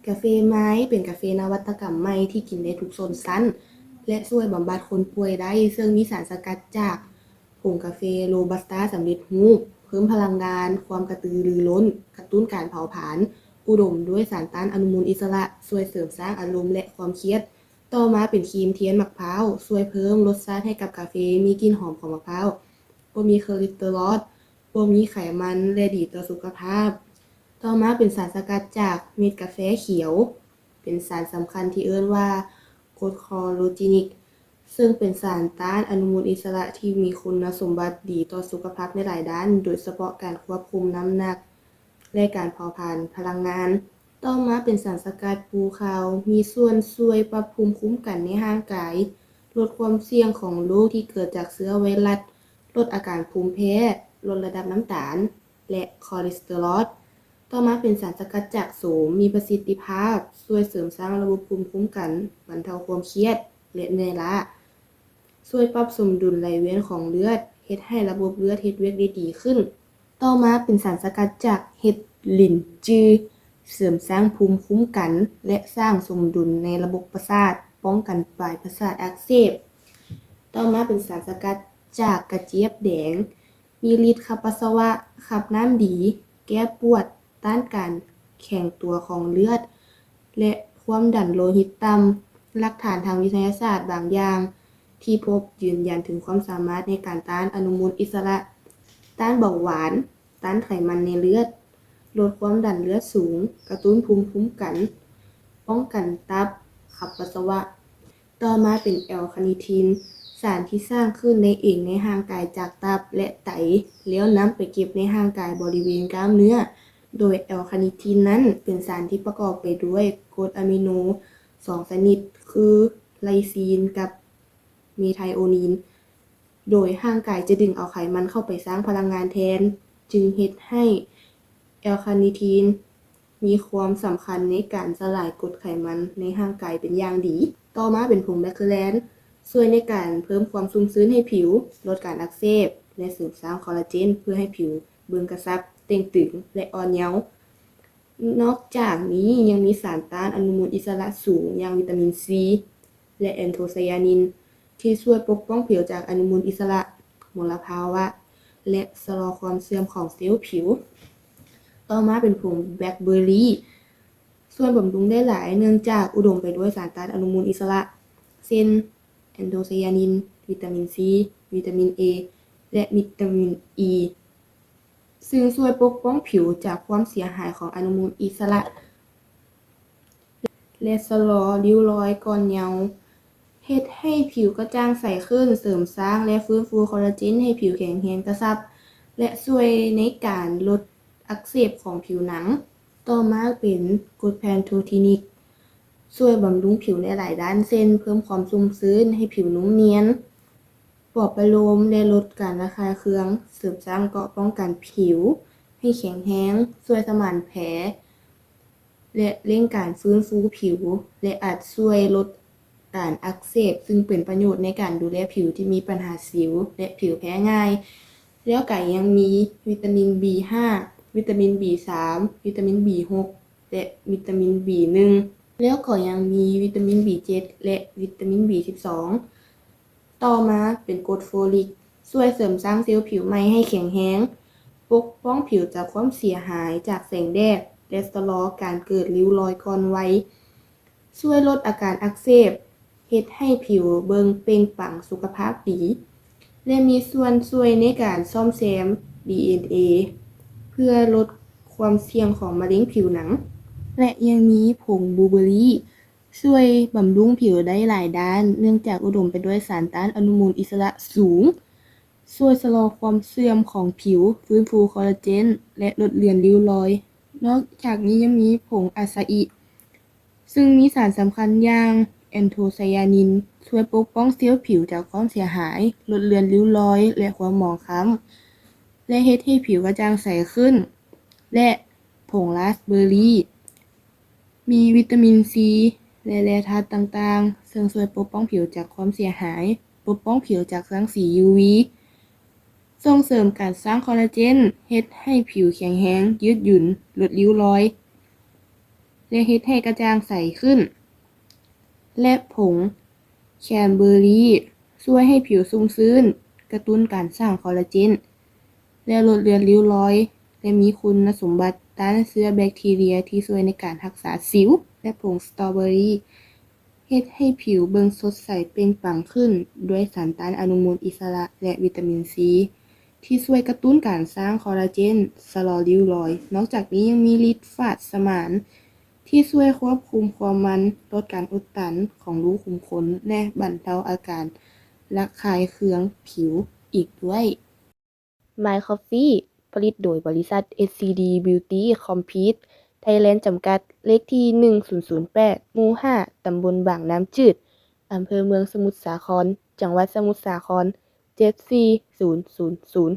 ກາເຟໄມ້ເປັນກາເຟນະວັດຕະກຳໃໝ່ທີ່ກິນໄດ້ທຸກຊົນຊັ້ນ ແລະ ຊ່ວຍບຳບັດຄົນປ່ວຍໄດ້, ເຊິ່ງມີສານສະກັດຈາກຜົງກາເຟໂຣບັສຕາສຳເລັດຮູບ, ເພີ່ມພະລັງງານ, ຄວາມກະຕືລືລົ້ນ, ກະຕຸ້ນການເຜົາຜານ, ອຸດົມດ້ວຍສານຕ້ານອະນຸມູນອິດສະຫຼະ, ຊ່ວຍເສີມສ້າງອາລົມ ແລະ ຄວາມຄຽດ. ຕໍ່ມາເປັນຄຣີມທຽນໝາກພ້າວ, ຊ່ວຍເພີ່ມລົດຊາດໃຫ້ກັບກາເຟ, ມີກິ່ນຫອມຂອງໝາກພ້າວ, ບໍ່ມີຄໍເລສເຕີຣອນ, ບໍ່ມີໄຂມັນ ແລະ ດີຕໍ່ສຸຂະພາບ. ຕໍ່ມາເປັນສານສະກັດຈາກເມັດກາແຟຂຽວ, ເປັນສານສຳຄັນທີ່ເອີ້ນວ່າກົດຄໍໂລຈີນິກ, ເຊິ່ງເປັນສານຕ້ານອະນຸມູນອິດສະຫຼະທີ່ມີຄຸນນະສົມບັດດີຕໍ່ສຸຂະພາບໃນຫຼາຍດ້ານ, ໂດຍສະເພາະການຄວບຄຸມນ້ຳໜັກ ແລະ ການເຜົາຜານພະລັງງານ. ຕໍ່ມາເປັນສານສະກັດປູຂາວ, ມີສ່ວນຊ່ວຍປັບພູມຄຸ້ມກັນໃນຮ່າງກາຍ, ລົດຄວາມສ່ຽງຂອງໂລກທີ່ເກີດຈາກເຊື້ອໄວຣັສ, ລົດອາການພູມແພ້, ລົດລະດັບນ້ຳຕານ ແລະ ຄໍເລສເຕີຣອນ. ຕໍ່ມາເປັນສານສະກັດຈາກໂສມ, ມີປະສິດທິພາບ, ຊ່ວຍເສີມສ້າງລະບົບພູມຄຸ້ມກັນ, ບັນເທົາຄວາມຄຽດ ແລະ ເມື່ອຍລ້າ, ຊ່ວຍປັບສົມດຸນໄຫຼວຽນຂອງເລືອດ, ເຮັດໃຫ້ລະບົບເລືອດເຮັດວຽກໄດ້ດີຂຶ້ນ. ຕໍ່ມາເປັນສານສະກັດຈາກເຫັດລິນຈື, ເສີມສ້າງພູມຄຸ້ມກັນ ແລະ ສ້າງສົມດຸນໃນລະບົບປະສາດ, ປ້ອງກັນປາຍປະສາດອັກເສບ. ຕໍ່ມາເປັນສານສະກັດຈາກກະຈຽບແດງ, ມີລິດຂັບປັດສະວະ, ຂັບນ້ຳດີ, ແກ້ປວດ, ຕ້ານການແຂງຕົວຂອງເລືອດ ແລະ ຄວາມດັນໂລຫິດຕ່ຳ. ຫຼັກຖານທາງວິທະຍາສາດບາງຢ່າງທີ່ພົບຢືນຢັນເຖິງຄວາມສາມາດໃນການຕ້ານອະນຸມູນອິດສະຫຼະ, ຕ້ານເບົາຫວານ, ຕ້ານໄຂມັນໃນເລືອດ, ລົດຄວາມດັນເລືອດສູງ, ກະຕຸ້ນພູມຄຸ້ມກັນ, ປ້ອງກັນຕັບ, ຂັບປັດສະວະ. ຕໍ່ມາເປັນແອລຄານີທີນ, ສານທີ່ສ້າງຂຶ້ນໄດ້ເອງໃນຮ່າງກາຍຈາກຕັບ ແລະ ໄຕ, ແລ້ວນຳໄປເກັບໃນຮ່າງກາຍບໍລິເວນກ້າມເນື້ອ. ໂດຍແອລຄານີທີນນັ້ນເປັນສານທີ່ປະກອບໄປດ້ວຍກົດອາມິໂນສອງຊະນິດ ຄື ໄລຊີນ ກັບ ເມໄທໂອນີນ, ໂດຍຮ່າງກາຍຈະດຶງເອົາໄຂມັນເຂົ້າໄປສ້າງພະລັງງານແທນ, ຈຶ່ງເຮັດໃຫ້ແອລຄານີທີນມີຄວາມສຳຄັນໃນການສະຫຼາຍກົດໄຂມັນໃນຮ່າງກາຍເປັນຢ່າງດີ. ຕໍ່ມາເປັນຜົງແບກເຄີແລນ, ຊ່ວຍໃນການເພີ່ມຄວາມຊຸ່ມຊື່ນໃຫ້ຜິວ, ລົດການອັກເສບ ແລະ ເສີມສ້າງຄໍລາເຈນ ເພື່ອໃຫ້ຜິວເບິ່ງກະຊັບ, ເຕ່ງຕຶງ ແລະ ອ່ອນເຍົາ. ນອກຈາກນີ້ຍັງມີສານຕ້ານອະນຸມູນອິດສະຫຼະສູງ ຢ່າງວິຕາມິນຊີ ແລະ ແອນໂທໄຊຍານິນ ທີ່ຊ່ວຍປົກປ້ອງຜິວຈາກອະນຸມູນອິດສະຫຼະ, ມົນລະພາວະ ແລະ ຊະລໍຄວາມເສື່ອມຂອງເຊວຜິວ. ຕໍ່ມາເປັນຜົງແບລັກເບີຣີ, ຊ່ວຍບຳລຸງໄດ້ຫຼາຍເນື່ອງຈາກອຸດົມໄປດ້ວຍສານຕ້ານອະນຸມູນອິດສະຫຼະ ເຊັ່ນ ແອນໂທໄຊຍານິນ, ວິຕາມິນຊີ, ວິຕາມິນເອ ແລະ ວິຕາມິນອີ. ຊຶ່ງຊ່ວຍປົກປ້ອງຜິວຈາກຄວາມເສຍຫາຍຂອງອະນຸມູນອິດສະຫຼະ ແລະ ຊະລໍລິ້ວລອຍກ່ອນເຍົາ, ເຮັດໃຫ້ຜິວກະຈ່າງໃສຂຶ້ນ, ເສີມສ້າງ ແລະ ຟື້ນຟູຄໍລາເຈນໃຫ້ຜິວແຂງແຮງກະຊັບ ແລະ ຊ່ວຍໃນການລົດອັກເສບຂອງຜິວໜັງ. ຕໍ່ມາເປັນກົດແພນໂທທີນິກ, ຊ່ວຍບຳລຸງຜິວໃນຫຼາຍດ້ານ ເຊັ່ນ ເພີ່ມຄວາມຊຸ່ມຊື່ນໃຫ້ຜິວນຸ້ມນຽນ, ປອບປະໂລມ ແລະ ລົດການລະຄາຍເຄືອງ, ເສີມສ້າງເກາະປ້ອງກັນຜິວໃຫ້ແຂງແຮງ, ຊ່ວຍສະໝານແຜ ແລະ ເລັ່ງການຟື້ນຟູຜິວ ແລະ ອາດຊ່ວຍລົດການອັກເສບ, ຊຶ່ງເປັນປະໂຫຍດໃນການດູແລຜິວທີ່ມີບັນຫາສິວ ແລະ ຜິວແພ້ງ່າຍ. ແລ້ວກະຍັງມີວິຕາມິນບີຫ້າ, ວິຕາມິນບີສາມ, ວິຕາມິນບີຫົກ ແລະ ວິຕາມິນບີໜຶ່ງ. ແລ້ວກໍຍັງມີວິຕາມິນບີເຈັດ ແລະ ວິຕາມິນບີສິບສອງ. ຕໍ່ມາເປັນກົດໂຟລິກ, ຊ່ວຍເສີມສ້າງເຊວຜິວໃໝ່ໃຫ້ແຂງແຮງ, ປົກປ້ອງຜິວຈາກຄວາມເສຍຫາຍຈາກແສງແດດ ແລະ ຊະລໍການເກີດລິ້ວລອຍກ່ອນໄວ, ຊ່ວຍລົດອາການອັກເສບ, ເຮັດໃຫ້ຜິວເບິ່ງເປັ່ງປັງສຸຂະພາບດີ ແລະ ມີສ່ວນຊ່ວຍໃນການສ້ອມແຊມດີເອັນເອ ເພື່ອລົດຄວາມສ່ຽງຂອງມະເຮັງຜິວໜັງ. ແລະ ຍັງມີຜົງບລູເບີຣີ ຊ່ວຍບຳລຸງຜິວໄດ້ຫຼາຍດ້ານ ເນື່ອງຈາກອຸດົມໄປດ້ວຍສານຕ້ານອະນຸມູນອິດສະຫຼະສູງ, ຊ່ວຍຊະລໍຄວາມເສື່ອມຂອງຜິວ, ຟື້ນຟູຄໍລາເຈນ ແລະ ລົດເລືອນລິ້ວລອຍ. ນອກຈາກນີ້ຍັງມີຜົງອາຊາອິ ຊຶ່ງມີສານສຳຄັນຢ່າງແອນໂທໄຊຍານິນ ຊ່ວຍປົກປ້ອງເຊວຜິວຈາກຄວາມເສຍຫາຍ, ລົດເລືອນລິ້ວລອຍ ແລະ ຄວາມໝອງຄ້ຳ ແລະ ເຮັດໃຫ້ຜິວກະຈ່າງໃສຂຶ້ນ ແລະ ຜົງລາສເບີຣີ ມີວິຕາມິນຊີ ແລະ ແຮ່ທາດຕ່າງໆ ເຊິ່ງຊ່ວຍປົກປ້ອງຜິວຈາກຄວາມເສຍຫາຍ, ປົກປ້ອງຜິວຈາກແສງສີຢູວີ, ສົ່ງເສີມການສ້າງຄໍລາເຈນ, ເຮັດໃຫ້ຜິວແຂງແຮງ, ຍືດຫຍຸນ, ລົດລິ້ວລອຍ. ແລະ ເຮັດໃຫ້ກະຈ່າງໃສຂຶ້ນ. ແລະ ຜົງແຄນເບີຣີ ຊ່ວຍໃຫ້ຜິວຊຸ່ມຊື່ນ, ກະຕຸ້ນການສ້າງຄໍລາເຈນ ແລະ ລົດເລືອນລິ້ວລອຍ ແລະ ມີຄຸນສົມບັດຕ້ານເຊື້ອແບັກທີເຣຍທີ່ຊ່ວຍໃນການຮັກສາສິວ. ແລະ ຜົງສະຕໍເບີຣີ ເຮັດໃຫ້ຜິວເບິ່ງສົດໃສເປັ່ງປັງຂຶ້ນ ດ້ວຍສານຕ້ານອະນຸມູນອິດສະຫຼະ ແລະ ວິຕາມິນຊີ ທີ່ຊ່ວຍກະຕຸ້ນການສ້າງຄໍລາເຈນ, ຊະລໍລິ້ວລອຍ. ນອກຈາກນີ້ຍັງມີລິດຟາດສະໝານ ທີ່ຊ່ວຍຄວບຄຸມຄວາມມັນ, ລົດການອຸດຕັນຂອງຮູຂຸມຂົນ ແລະ ບັນເທົາອາການລະຄາຍເຄືອງຜິວອີກດ້ວຍ. My Coffee ຜະລິດໂດຍບໍລິສັດ ເອສຊີດີ Beauty Complex Thailand ຈຳກັດ, ເລກທີ ໜຶ່ງສູນສູນແປດ ໝູ່ຫ້າ ຕຳບົນບາງນ້ຳຈືດ, ອຳເພີເມືອງສະມຸດສາຄອນ, ຈັງຫວັດສະໝຸດສາຄອນ ເຈັດສີ່ສູນສູນສູນ.